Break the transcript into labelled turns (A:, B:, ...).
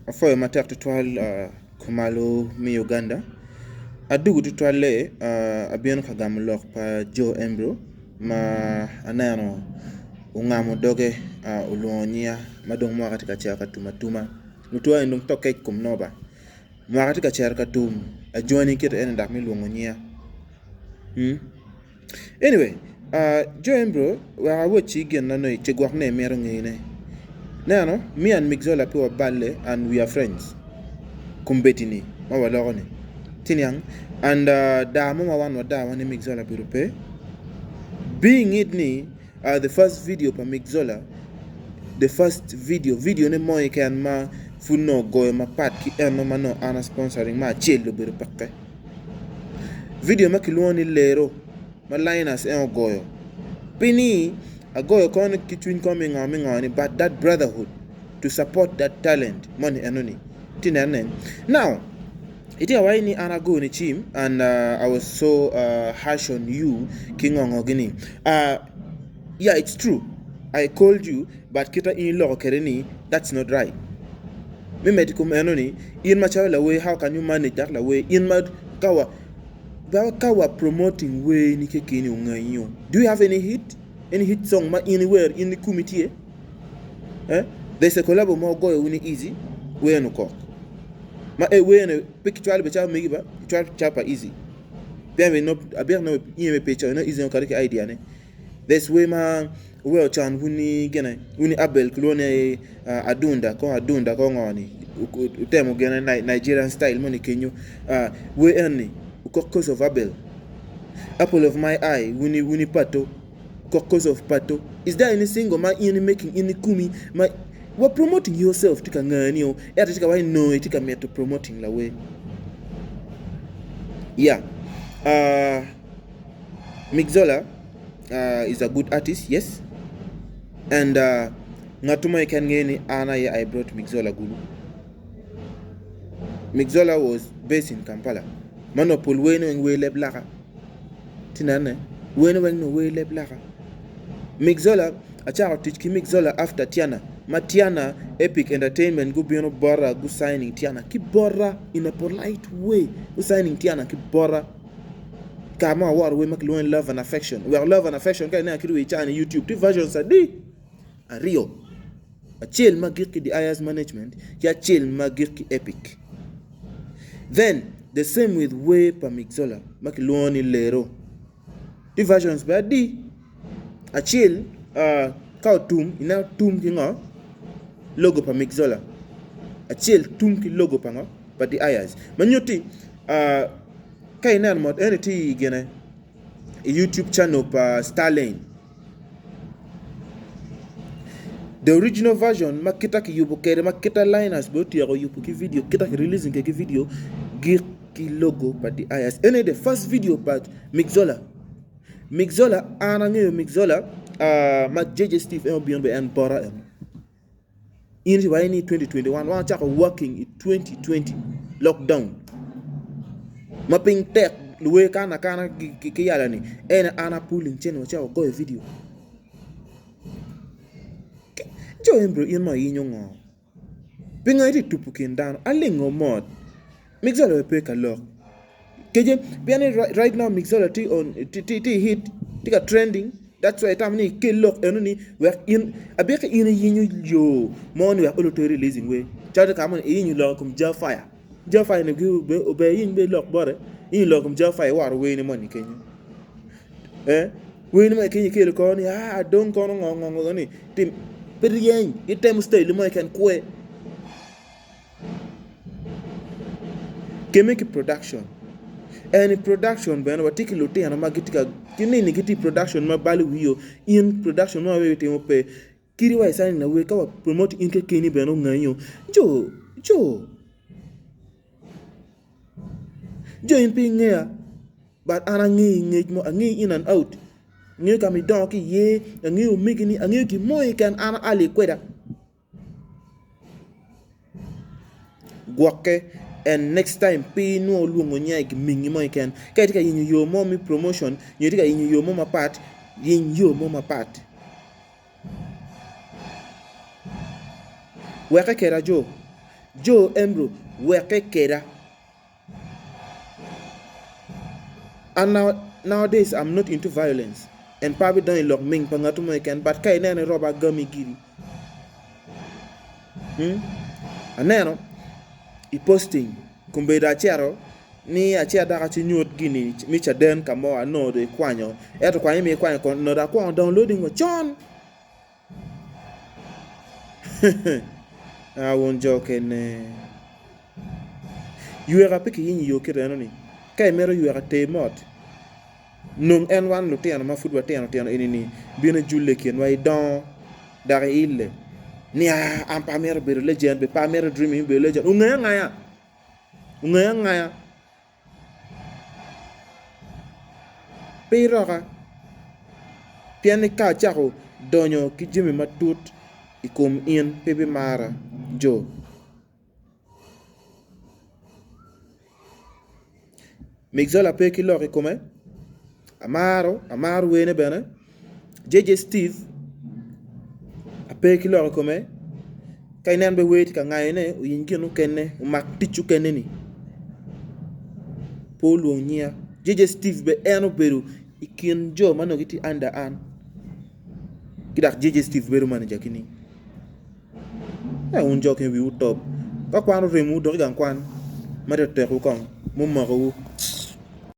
A: Apwoyo matek tutwal kumalo me Uganda adwogo tutwalle abino ka gamo lok pa Joe Embro ma aneno ongamo doge olwongo nyinga ma dong mwaka tye ka cito ka tum atuma lutwa eni dong to kec kom noba mwaka tye ka cito ka tum ajwani kite eni dok me lwongo nyinga. Anyway, Joe bro, wek awacci gin ma nongo ci gwok ni imito ngeyone. Neno, me and Mixola pe waballe and we are friends kombeddi ni ma waloko ni. Ci niang? And daa mo ma wan wadaa wa ni Mixola obedo pe. Being it ni the first video pa Mixola, the first video, video ne mo keken ma pud nongo ogoyo mapat ki eno ma nongo an a sponsoring me acel obedo peke. Vidio ma kilwongo ni Lero ma Linus en ogoyo pi ni agoyo kono ki cwiny kono me ngo me ngo ni but that brotherhood to support that talent moni eno ni ti nene now itye ka waco ni an ago ni cim and I was so harsh on you ki ngo ngo gini yeah it's true I called you but kita in iloko kwede ni that's not right. Me medo i kom eno ni, in macalo lawer how can you manage that lawer in ma ka wa ka wa promoting wer ni kekeni ongayi o do you have any hit any hit song ma in iwero in ikomi tye eh there's a collabo ma wugoyo wun i easy wer ni okok ma eh wer ni pe kicwalo bene calo megi ba kicwalo calo pa easy pien bene nongo abyek nongo in aye pe icoyo nongo easy okato ki idea ne. There's wer ma oweko con wun gine wun Abel kilwongo ni Adunda ko Adunda ko ngo ni otemo gine Nigerian style moni kenyo wer eni cause of Abel apple of my eye wun wun pato cause of pato is there any single ma in making in ikumi ma wa promoting yourself tye ka ngani o ento tye ka waco ni nongo itye ka mito promoting lawer yeah. Mixola is a good artist yes and ngat mo keken ngeyo ni an aye I brought Mixola Gulu. Mixola was based in Kampala ma onongo pol werne weng wer leb laka ci nene werne weng nongo wer leb laka. Mixola acako tic ki Mixola after Tiana ma Tiana Epic Entertainment gubino bota gu signing Tiana ki bota in a polite way gu signing Tiana ki bota. Kare mo aworo wer ma kilwongo ni Love and Affection. Wek Love and Affection ka ineno kit wer ca ni YouTube tye versions adi? Aryo. Acel ma gik ki The Ayers Management ki acel ma gik ki Epic. Then the same with wer pa Mixola ma kilwongo ni Lero. Tye versions bene adi? Acel ka otum ineno tum ki ngo? Logo pa Mixola. Acel tum ki logo pa ngo? Pa The Ayers. Ma nyutti Ka ineno mot eni tye i gine i YouTube channel pa Starlane. The original version ma kita kiyubo kwede ma kita Linus bene otyeko yubo ki video kita ki releasing kwede ki video gik ki logo pa DIS. Eni aye the first video pa Mixola. Mixola an angeyo Mixola uh, ma JJ Steve en obino bene en bota eno. In ci iwaco ni 2021 wan wacako working i 2020 lockdown ma piny tek luwer kana akana ki yala ni en an a pulling cene wacako goyo video jo eni bro in ma iyinyo ngo pingo itye tupu kin dano alingo mot mixer pe ka lok. Keje pien ni right now Mixola tye on tye i hit tye ka trending that's why itamo ni ikel lok eno ni wek in abika in iyinyo yo mo ni wek olo teri releasing wer calo ka mo ni iyinyo lok i kom Jah fire Jah fire ni ober iyiny bene ilok bote iyinyo lok i kom Jah fire iworo wer ni moni kenyo eh wer ni moni kenyo ikelo kono ni ah adong kono ngo ngo ngo ni tim pe ryeny itemo style mo keken kwe. Kemme ki production en i production bene watye ki lutino ma gitye ka ki nini gitye i production ma balo wio in production mo ma itimo pe kadi wa i signing awe ka wa promote in kekeni bene ongayo jo jo jo in pe ingeya but an angeyi ngec mo angeyi in and out angeyo ka ma idongo ki iye angeyo omegini angeyo gin mo keken an ali kweda. Gwokke and next time pe inwo lwongo nya i mingi mo keken. Ka itye ka yenyo yo mo me promotion nyo itye ka yenyo yo mo mapat, yeny yo mo mapat. Weke keda jo. Jo Embro weke keda. And now, nowadays I'm not into violence and pe abidonyo i lok ming pa ngatu mo keken but ka ineno iroba agami giri. Hmm? Aneno i posting kombedo acito ni acit dok acinyut gini me caden ka mo anongo dong ikwanyo ento kwanyo mi ikwanyo kono onongo dong akwongo downloading wa con. Aa wun jo okene. Yweka pe kiyinyo i yo kit eno-ni. Ka imito yweka, ter mot. Nong en wan lutino ma pud watino tino eni-ni bino ijulle i kinwa, idongo dok iille ni, 'Aa, an pe amito bedo legend, be pe amito dreaming me bedo legend. Ongeyo angaya! Ongeyo angaya! Pe iroka, pien ni ka acako donyo ki jami matut i kom in pe ibimara. Jo. Migzola pe ki lok i kome, amaro, amaro wene bene. JJ Steve ape ki lok i kome, ka inen bene wer tye ka ngayone oyeny gin mukene omak tic mukene ni pe olwong nyinga. JJ Steve bene en obedo i kin jo ma onongo gitye under an ki dok JJ Steve bedo manager ki ni. Ka wun jo kene wiwu otob, ka kwan oremowu dok i gang kwan ma dong otekowu kong mumakowu.